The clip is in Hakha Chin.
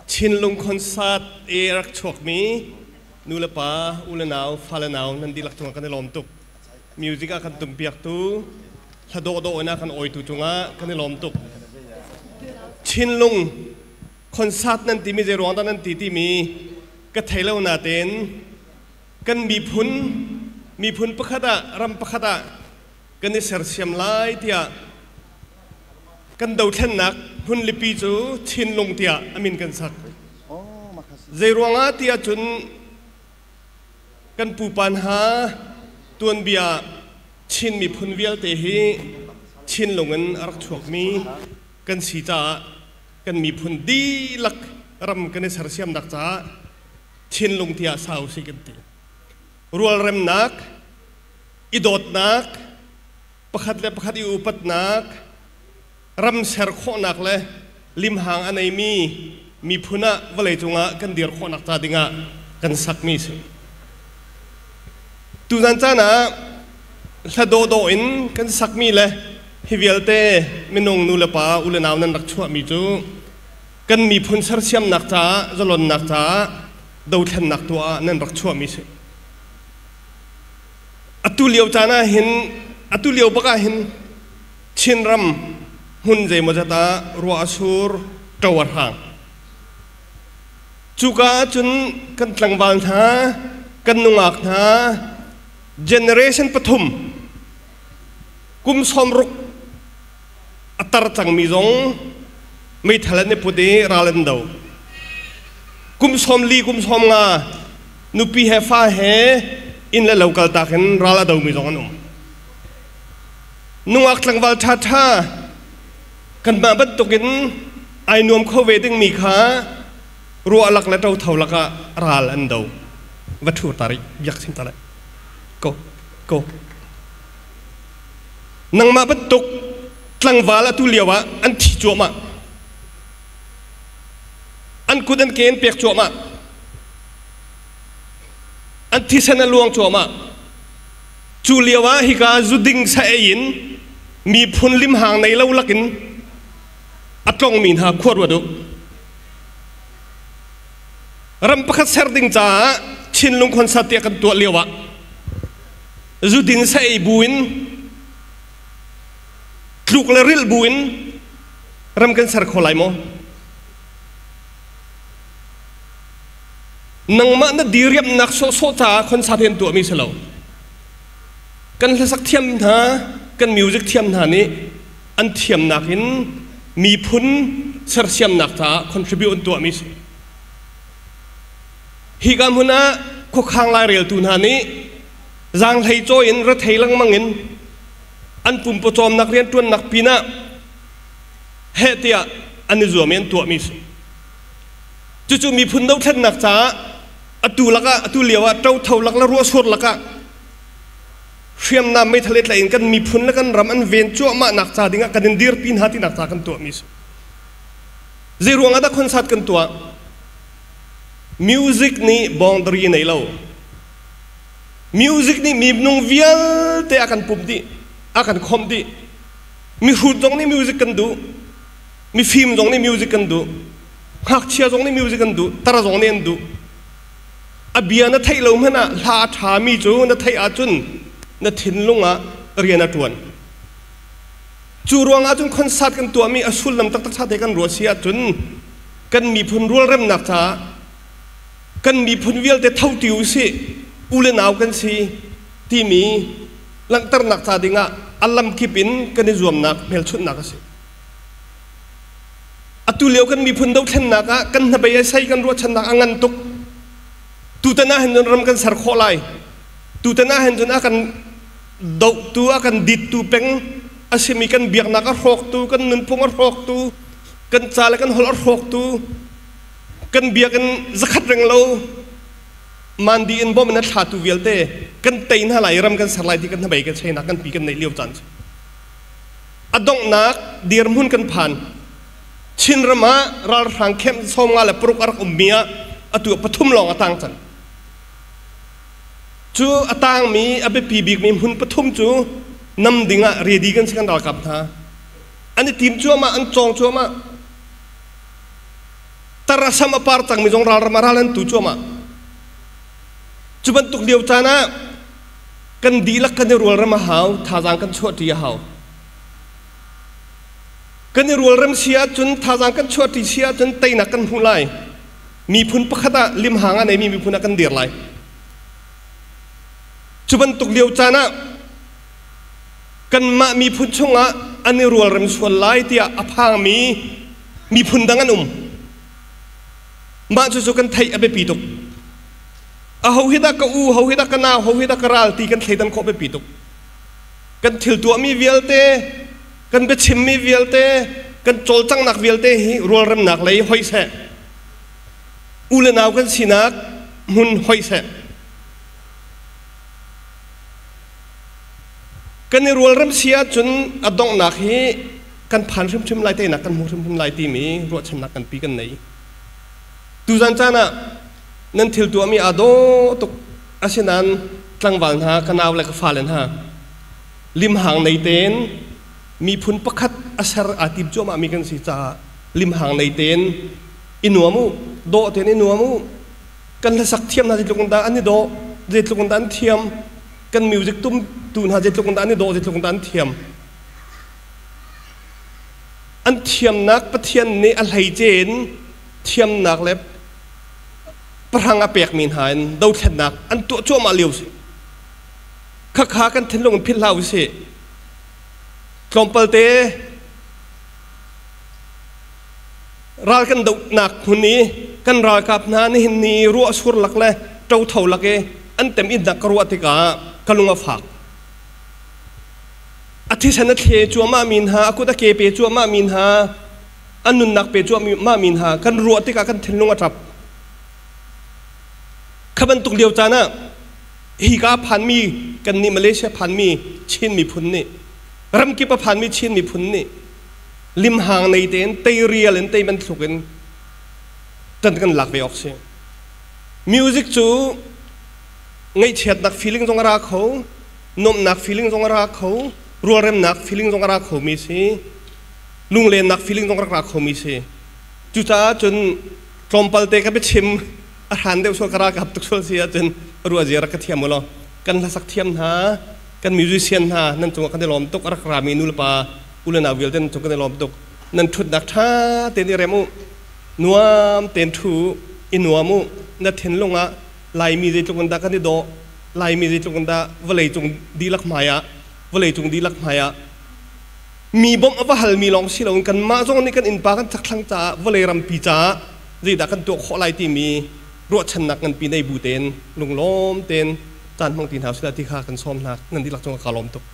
Chinlung concert i rak chuakmi nu le pa, u le nau, fa le nau nan dihlak cungah kan i lawm tuk. Music a kan tumpiaktu, hla dawhdawh in a kan awitu cungah kan i lawm tuk. Chinlung concert nan timi zei ruang dah nan ti timi ka thei lo natein kan miphun miphun pakhat ah ram pakhat ah kan i sersiam lai tiah kan dothlennak hmunlipi cu Chinlung tiah a min kan sak. Zei ruangah tiah cun kan pupa hna tuanbia Chin miphun vialte hi Chinlung in a rak chuakmi kan si caah kan miphun dihlak ram kan i sersiamnak caah Chinlung tiah sa usih kan ti. Rualremnak, i dawtnak, pakhat le pakhat i upatnak, ram ser khawhnak le limhang a neimi miphun ah vawleicung ah kan dir khawhnak ca dingah kan sakmi si. Tuzan caan ah hla dawhdawh in kan sakmi le hi vialte minung nu le pa u le nau nan rak chuahmi cu kan miphun sersiamnak caah zalonnak caah dothlennak tuah ah nan rak chuahmi si. Atu lio caan ah hin atu lio bak ah hin Chinram hmun zeimawzat ah ruah a sur ṭo a hrang. Cuka ahcun kan tlangval hna, kan nungak hna, generation pathum kum 60 a tar cangmi zong meithal an i put i ral an do. Kum 40 kum 50 nupi he fa he inn le lo kaltak in ral a domi zong an um. Nungak tlangval ṭhaṭha kanmah bantukin ai nuam kho ve dingmi kha ruah lak le ṭotho lakah ral an do. Va ṭhu ta rih, biak sim ta lai. Go, go. Nangmah bantuk tlangval atu lio ah an thi cuahmah. An kut an ke an pek cuahmah. An thisen a luang cuahmah. Cu lio ah hika zuding sa ei in miphun limhang nei lo lakin a tlongmi hna khua ruat u. Ram pakhat ser ding caah Chinlung concert tiah kan tuah lio ah zuding sa ei bu in tluk le rilh bu in ram kan ser kho lai maw? Nangmah na diriamnak sawhsawh caah concert hi an tuahmi si lo. Kan hlasak thiam hna, kan music thiam hna nih an thiamnak in miphun sersiamnak caah contribute an tuahmi si. Hika hmun ah khuakhang laireltu hna nih zaanghlei cawi in rethei lengmang in an pumpawcawmnak rianṭuannak pinah heh tiah an i zuam i an tuahmi si. Cucu miphun dothlennak caah atu lakah atu lio ah ṭotho lak le ruahsur lakah hriamnam meithal i tlaih in kan miphun le kan ram an ven cuahmahnak ca dingah kan in dirpi hna tinak ca kan tuahmi si. Zei ruangah dah concert kan tuah? Music nih boundary nei lo. Music nih minung vialte a kan pumh dih, a kan khomh dih. Mihrut zong nih music kan duh. Mifim zong nih music kan duh. Ngakchia zong nih music an duh, tar zong nih an duh. A bia na theih lo hmanh ah hla a ṭhami cu na theih ahcun na thinlung ah rian a ṭuan. Cu ruangah cun concert kan tuahmi a sullam taktak ṭha te kan ruah si ahcun kan miphun rualremnak caah kan miphun vialte tho ti usih, u le nau kan si timi langhternak ca dingah a lamkip in kan i zuamnak hmelchunhnak a si. Atu lio kan miphun dothlennak ah kan hnabei a sei kan ruahchannak a ngan tuk. Tutan ah hin cun ram kan ser khawh lai. Tutan ah hin cun a kan dohtu, a kan dittu peng a simi kan biaknak a hrawktu, kan nunphung a hrawktu, kan ca le kan holh a hrawktu, kan biakinn zakhat reng lo mandi in bom in a thlatu vialte kan tei hna lai i ram kan ser lai ti kan hnabei kan cheinak kan pi kan neih lio caan cu. A donghnak dirhmun kan phan. Chinram ah ralhrang camp 56 a rak ummi ah atu pathum lawng a tang cang. Cu a tangmi a biapi bikmi hmun pathum cu nam ding ah ready kan si kan ralkap hna. An i tim cuahmah, an cawng cuahmah. Tar a sam a par cangmi zong ralram ah ral an tu cuahmah. Cu bantuk lio caan ah kan dihlak kan i rualrem a hau, thazaang kan chuahṭi a hau. Kan i rualrem si ahcun, thazaang kan chuahṭi si ahcun teinak kan hmu lai. Miphun pakhat ah limhang a neimi miphun ah kan dir lai. Cu bantuk lio caan ah kanmah miphun chungah an i rualrem sual lai tiah a phangmi miphun dang an um. Mah cucu kan theih a biapi tuk. Aho hi dah ka u, ho hi dah ka nau, ho hi dah ka ral ti kan thleidan khawh biapi tuk. Kan thil tuahmi vialte, kan biachimmi vialte, kan cawlcanghnak vialte hi rualremnak lei hoih seh. U le nau kan sinak hmun hoih seh. Kan i rualrem si ahcun a donghnak hi kan phan hrimhrim lai, teinak kan hmu hrimhrim lai timi ruahchannak nganpi kan nei. Tuzan caan ah nan thil tuahmi aa dawh tuk. Asinain tlangval hna, ka nau le ka fale hna, limhang nei tein miphun pakhat a ser aa tim cuahmahmi kan si caah limhang nei tein i nuam u, dawh tein i nuam u. Kan hlasak thiam hna zeitluk in dah an i dawh, zeitluk in dah an thiam. Kan music tumtu hna zeitluk in dah an i dawh, zeitluk in dah an thiam. An thiamnak Pathian nih a hleice in thiamnak le pahrang a pekmi hna in dothlennak an tuah cuahmah lio si. Khakha kan thinlung in philh hlah usih. Tlawmpal te ral kan dohnak hmun i kan ralkap hna nihin ni ruah sur lak le ṭotho lak i an tem innak ka ruah tikah ka lung a fak. A thisen a thle cuahmah mi hna, a kut a ke pe cuahmah mi hna, an nunnak pe cuahmah mi hna kan ruah tikah kan thinlung a ṭap. Kha bantuk lio caan ah hika phanmi kannih Malaysia phanmi Chin miphun nih ramkip a phanmi Chin miphun nih limhang nei tein teirial in tei bantuk in ṭan kan lak ve awk si. Music cu ngaihchiatnak feeling zong a ra kho, nuamhnak feeling zong a ra kho, rualremnak feeling zong a ra khomi si, lunglennak feeling zong rak ra khomi si. Cucaah cun tlawmpal te ka biachim a hran deuh sual ka ralkap tuk sual si ahcun ruah zia rak ka thiam u law kan hlasak thiam hna kan musician hna nan cungah kan i lawm tuk a rak rami nu le pa u le nau vialte nan cung kan i lawm tuk nan ṭhutnak ṭha tein i rem u nuam tein ṭhu i nuam u na thinlung ah Laimi zeitluk in dah kan i dawh Laimi zeitluk in dah vawleicung dihlak hmai ah vawleicung dihlak hmai ah mi bawmh a va halmi lawng si loin kanmah zong nih kan innpa kan chakthlang caah vawlei rampi caah zeidah kan tuah khawh lai timi ruahchannak nganpi nei bu tein lunglawm tein caan hmang ti hna usih ti kha kan sawm hna. Nan dihlak cungah kaa lawm tuk.